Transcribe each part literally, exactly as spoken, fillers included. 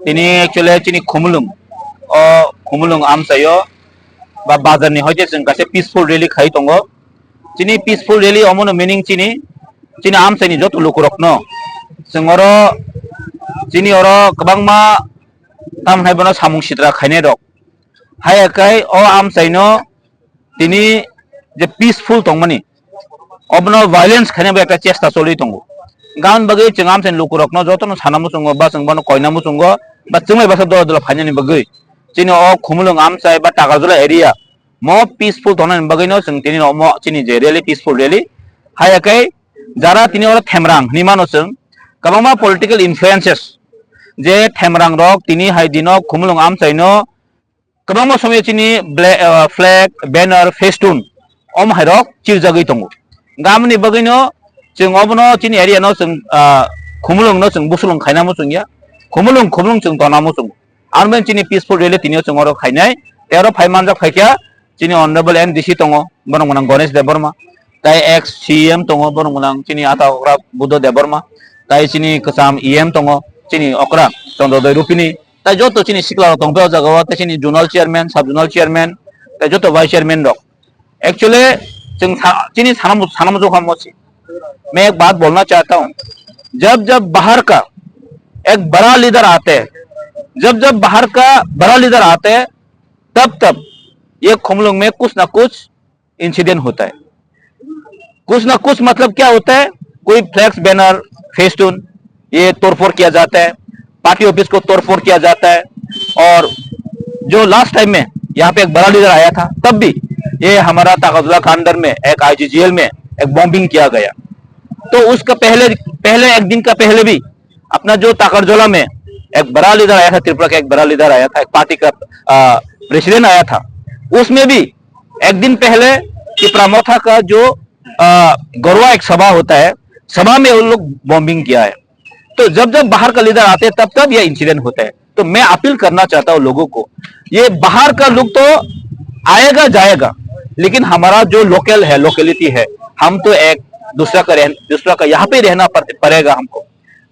Tini actually chini Khumulwng, o Khumulwng amchaio ba bazar ni hoite chwng kaisa peaceful rally khai tongo. Chini peaceful rally omono meaning chini, chini amchaini joto lukurokno chwng oro, chini oro kwbangma tamhinai bono samung sitra khainai rok. Haiya khe o amchaino tini je peaceful tongmani, obono violence khaina bai ekta chesta choli tongo. Gabon bagwi chwng amchaini lukurokno jotono sana muchungo, ba chwng bono koina muchungo, ba chwng bai bwsa dolo dolo phainani bagwi. Chini o Khumulwng amchai ba Takarjala area mo peaceful tongnani bagwino chwng tini omo chini je rally, peaceful rally. Haiya khe jara tini oro Themrang hinwi mano chwng, kwbangma political influences je Themrang rok tini hai dino Khumulwng amchaino kwbangma somoi chini bla-, ah, flag, banner, festoon, omo hai rok chirjagwi tongo. Gaboni bagwino chwng obono chini area no chwng, ah, Khumulwng no chwng busulwng khaina muchungya. Khumulwng, Khumulwng chwng tongna muchungo. Armen chini peaceful rally tini o chwng oro khainai. Tei oro phai manjak phaikha chini Honorable M D C tongo, borok mwnang Ganesh Debbarma. Tai ex C M tongo, borok mwnang chini ata okra Buddha Debbarma. Tai chini kwcham E M tongo, chini okra Chandrodoi Rupini. Tai joto chini sikla rok tongphai o jaga o, tai chini zonal chairman, sub zonal chairman, tai joto vice chairman rok. Actually, chwng sa-, chini sanam, sanam jokha mosi. मैं एक बात बोलना चाहता हूँ, जब जब बाहर का एक बड़ा लीडर आते हैं, जब जब बाहर का बड़ा लीडर आते हैं, तब तब ये खुमलुंग में कुछ ना कुछ इंसिडेंट होता है। कुछ ना कुछ मतलब क्या होता है? कोई फ्लैक्स, बैनर, फेस्टून, ये तोड़फोड़ किया जाता है, पार्टी ऑफिस को तोड़फोड़ किया जाता है। और जो लास्ट टाइम में यहाँ पे एक बड़ा लीडर आया था, तब भी ये हमारा ताकतुल्ला का अंडर में एक आईजीजीएल में एक बॉम्बिंग किया गया। तो उसका पहले, पहले एक दिन का पहले भी अपना जो ताकरजोला में एक बड़ा लीडर आया था, त्रिपुरा का एक बड़ा लीडर आया था, एक पार्टी का, आ, प्रेसिडेंट आया था, उसमें भी एक दिन पहले तिपरा मोथा का जो, आ, गरुआ एक सभा होता है, सभा में उन लोग बॉम्बिंग किया है। तो जब जब बाहर का लीडर आते हैं, तब तब ये इंसिडेंट होता है। तो मैं अपील करना चाहता हूँ लोगों को, ये बाहर का लोग तो आएगा जाएगा, लेकिन हमारा जो लोकल है, लोकेलिटी है, हम तो एक दूसरा का रह-, दूसरा का यहाँ पे रहना पड़-, पड़ेगा हमको।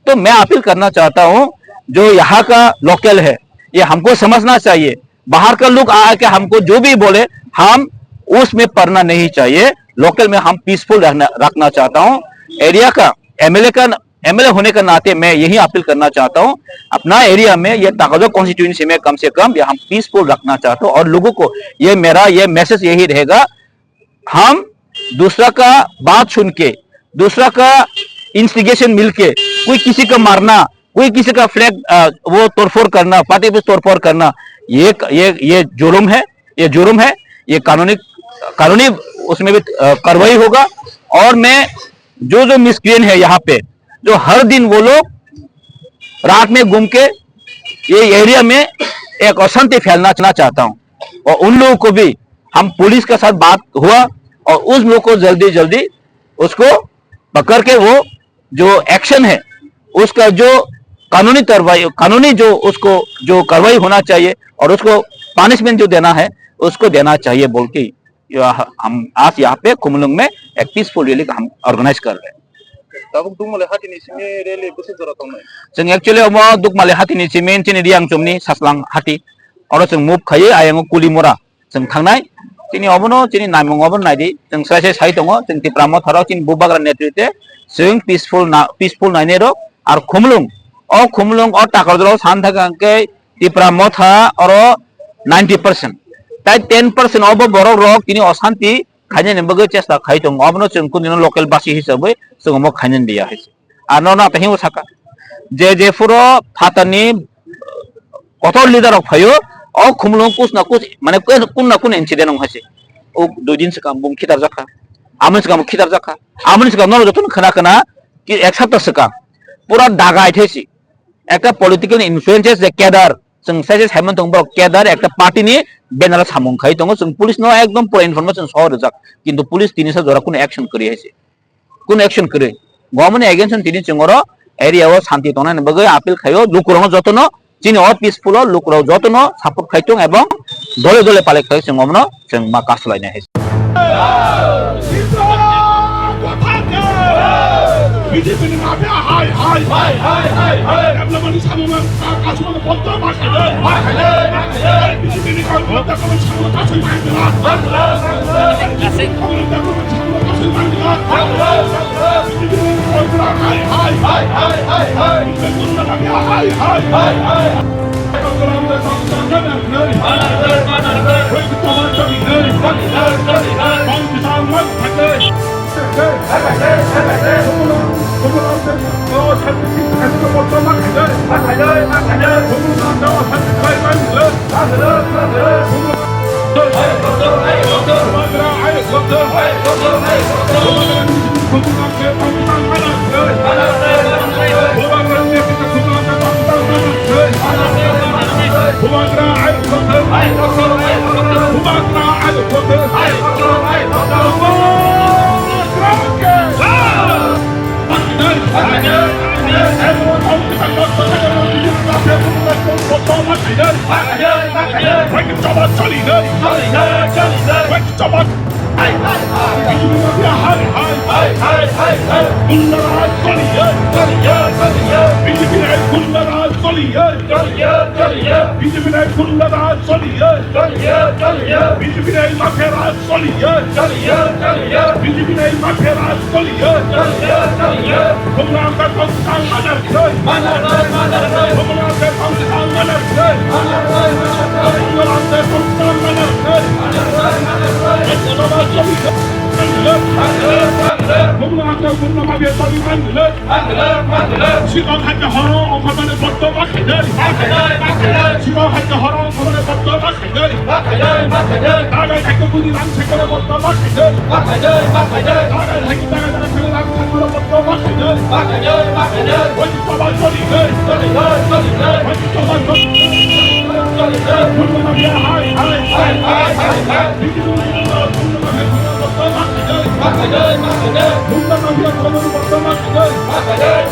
तो मैं अपील करना चाहता हूँ, जो यहाँ का लोकल है, ये हमको समझना चाहिए। बाहर का लोग आके हमको जो भी बोले, हम उसमें पड़ना नहीं चाहिए। लोकल में हम पीसफुल रहना, रखना चाहता हूँ। एरिया का एमएलए का, एमएलए होने का नाते मैं यही अपील करना चाहता हूँ, अपना एरिया में, ये ताकतुल्ला कॉन्स्टिट्यूएंसी में कम से कम ये हम पीसफुल रखना चाहता हूँ। और लोगों को ये मेरा, ये मैसेज यही रहेगा, हम दूसरा का बात सुन के, दूसरा का इंस्टिगेशन मिलके कोई किसी का मारना, कोई किसी का फ्लैग, अ, वो तोड़फोड़ करना, पार्टी पे तोड़फोड़ करना, ये, ये, ये जुर्म है, ये जुर्म है, ये कानूनी, कानूनी उसमें भी, अ, कार्रवाई होगा। और मैं जो, जो मिसक्रिएंट है यहाँ पे, जो हर दिन वो लोग रात में घूम के ये एरिया में एक अशांति फैलाना चाहता हूँ, और उन लोगों को भी हम पुलिस के साथ बात हुआ और उस लोग को जल्दी जल्दी उसको पकड़ के वो जो एक्शन है उसका जो कानूनी कार्रवाई, कानूनी जो उसको जो कार्रवाई होना चाहिए और उसको पनिशमेंट जो देना है उसको देना चाहिए बोल के यह हम आज यहाँ पे खुमलुंग में एक पीसफुल रैली का हम ऑर्गेनाइज कर रहे हैं। Tabuk Dukmali hati ni simi rally bwswk jora tongnai? Chwng actually omo Dukmali hati ni simi chini Riang chumni Saslang hati. Oro chwng move khaiwi ayang o Kulimora chwng thangnai. Chini obono chini naimung obono naidi. Chwng sai sai sai tongo. Chwng Tipra Motha rok chini Bubagra netritwe chwng peaceful na, peaceful nainai rok. Ar Khumlung, o Khumlung o Takarjala o san thaka hwnkhe Tipra Motha oro ninety percent. Tai ten percent obo borok rok tini osanti khainani bagwi chesta khai tongo. Obono chwng kundino local basi hisabwi chwng omo khainani liya hai se. Ano na tahingo saka. Je je phuro phatani kotor leader rok phaio, o Khumlung kus na kus, mane kun na kun incident wng hai se. O dui din swkang bung khitar jakha. Amoni swkang khitar jakha. Amoni swkang no jotono khna khna ki ek sapta swkang. Pura dagai thai se. Ekta political influences je cadre, chwng sai sai saimon tongo borok cadre ekta party ni banner o samung khai tongo, chwng police no ekdom pura information sohor rijak, kintu police tini sa jora kunu action kwrwi hai se, kunu action kwrwi. Government ni against o tini chwng oro area o shanti tongnani bagwi appeal khaio, lukurokno jotono chini o peaceful o lukurok jotono support khai tong ebong dole dole palai khai chwng omono chwng ma kasu lainai hai se. B J P ni mafia hai hai. Hai, hai, hai, hai. Development ni samung ka-, kasumano boddo ma khaide. Ma khaide, ma khaide. B J P ni kangkung development samung kasui ma khaide. Ma khaide, ma khaide. Kasik. Development samung kasui ma khaide. Ma khaide, ma khaide. B J P ni kangkung hai hai. Hai, hai, hai, hai. B J P ni mafia hai hai. Hai, hai, hai. B J P ni mafia raj choliye. Choliye, choliye. B J P ni mafia raj choliye. Choliye, choliye. B J P ni mafia raj choliye. Choliye, choliye. Bumrang ka tong tang mana sei. Mana sei, mana sei. Bumrang ka tong tang mana sei. Mana sei, mana sei. Bumrang ka tong tang mana sei. Mana sei, mana sei. Bumrang ka bumrang mafia choli man le. Sikang hai ka horo ongkhormani boddo ma khainai. Ma khainai, ma khainai. Sikang hai ka horo ongkhormani boddo ma khainai. Ma khainai, ma khainai. Tagai hai ka buni rang sekore boddo ma khainai. Ma khainai, ma khainai. Tagai hai ka tagai tagai khani rang sekore boddo ma khainai. Ma khainai, ma khainai. Wai ki toba choli nai. Choli nai, choli nai. Wai ki toba choli nai. Choli nai. Buni ma hai hai. Hai, hai, hai, hai. Bini buni ma boddo ma khainai. Ma khainai, ma khainai. Buni ma boddo ma khainai. Hai, hai.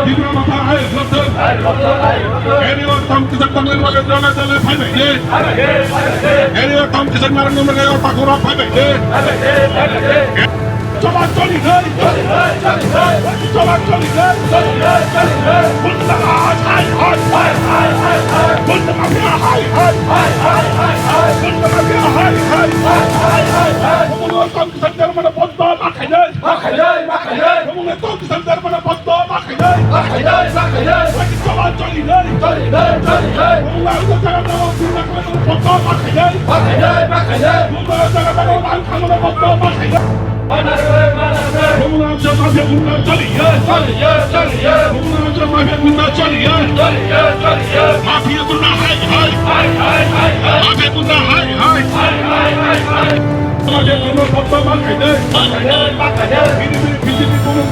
Tipra Motha hai, lockdown. Eri o tam kisa tangwi bagwi jole jole phai bai de. Eri o tam kisa narwkni bagwi o takhuk rok phai bai de. Choba choli nai. Choba choli nai. Gunda raj hai hai. Gunda mafia hai hai. Gunda mafia hai hai. Gunda tam kisa narwkni bagwi jole jole phai bai de. Gunda tam kisa narwkni bagwi jole jole phai bai de. Bumung ni tong kisa narwkni bagwi boddo ma khainai. Ma khainai, ma khainai. Wai ki choba choli nai. Choli nai, choli nai. Bumung ni jaga jaga bumung ni boddo ma khainai. Ma khainai, ma khainai. Bumung ni jaga jaga bumung ni boddo ma khainai. Mana khainai, mana khainai. Bumung ni jaga mafia gunda choli nai. Choli nai, choli nai. Bumung ni jaga mafia gunda choli nai. Choli nai, choli nai. Mafia gunda hai hai. Hai, hai, hai, hai. Mafia gunda hai hai. Hai, hai, hai, hai. Mafia gunda boddo ma khainai. Ma khainai, ma khainai. Bini bini B J P bumung.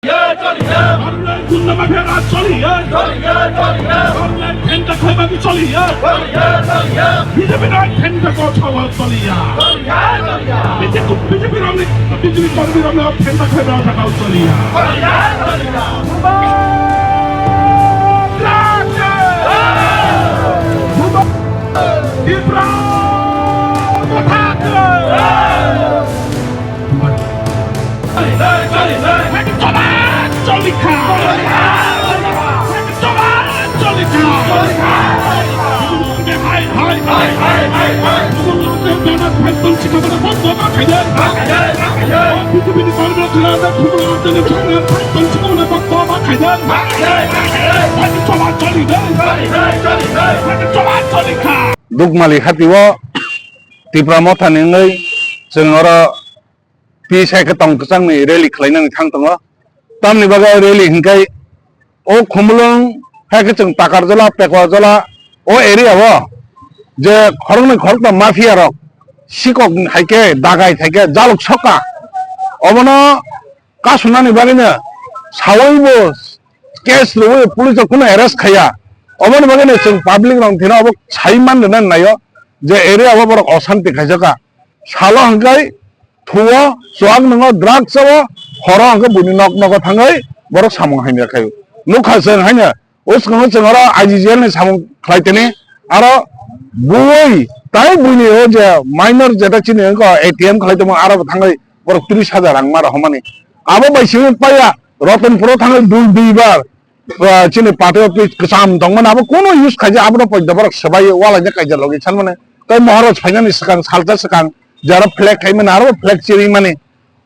Online gunda mafia raj choliya. Online tender khaiba bi choliya. B J P nai tender ko chawa choliya. B J P, B J P rokni, B J P kormi rokni tender khaiba thakao choliya. Tipra Motha! Dukmali hati o Tipra Motha ni wngwi chwng oro peace hai khe tong kwchangni rally khlainani thang tongo. Tamni bagwi rally hinkhe o Khumulwng hai khe chwng Takarjala, Pekwajala o area o je khoroknwi khoroktham mafia rok sikok hai khe dagai thai khe jaluk sokha. Obono kasunani bagwino sawi bo case rwui police rok phano arrest khaiya. Oboni bagwino chwng public rok thwino obo sai man rwna naio je area o borok osanti khaijak kha. Salo hwnkhe thuo, chuak nwngo, drugs o, horo hwnkhe buini nok nogo thangwi borok samung hamya khaio. Nukha chwng haino o swkango chwng oro I G G L ni samung khlai tini aro bui tai buini o je minor jeta chini wngkha A T M khlai tongma aro bo thangwi borok tris hajar rang ma rohormani. Abo bai simi paiya Ratanpur o thangwi dui dui bar ah, chini party office kwcham tongmani abo kuno use khaijak, abono poito borok swbai walaina kaijak logi sanmani. Tei Maharaj phainani swkang salsa swkang jara flag khaimani aro flag chirimani.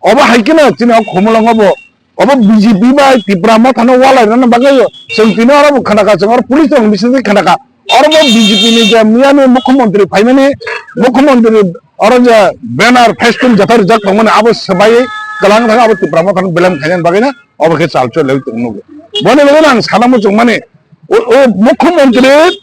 Obo hai kheno chini o Khumulwngo bo obo B J P bai Tipra Mothano walainani bagwi chwng tini oro bo khnakha, chwng oro police rok bisingtwi khnakha. Oro bo B J P ni je miyani mukhyamantri phaimani, mukhyamantri oro je banner, festun jotho rijak tongmani abo swbaiwi kwlang thang abo Tipra Mothano belem khainani bagwino. Obo khe chal choli tong nugo. Boni bagwi ang sana muchung mani, o, o mukhyamantri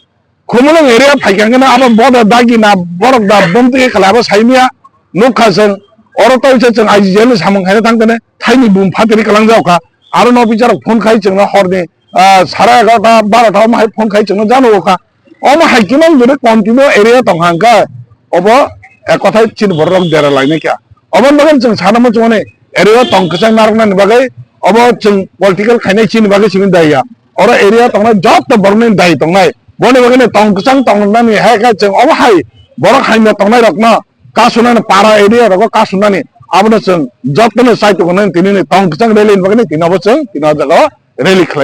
Khumulwng area phaikha hwnkhe abo boda dagi na borok da bomtwi khe khala abo saimya nukha chwng. Oro tawisa chwng I G G L ni samung khaina thang khe thaini bum phatiri kwlang jao kha. Aro no bichar phone khai chwngno horni, ah, sara egarota barota omo hai phone khai chwngno jano kha. Omo hai khe mang jodi continue area tong hang khe, obo ek kothai chini borok rok dera lainai kha. Obo bagwi chwng sana muchung mani area o tong kwchang narwknani bagwi obo chwng political khainai chini bagwi simi daiya. Oro area tongnai joto borokni dai tongnai. Boni bagwi tong kwchang tongnani hai khe chwng obo hai borok hamya tongnai rokno kasunani para area rogo kasunani abono chwng jotono chai tongnani tini tong kwchang rally ni bagwi tini obo chwng tini o jaga o rally khlai.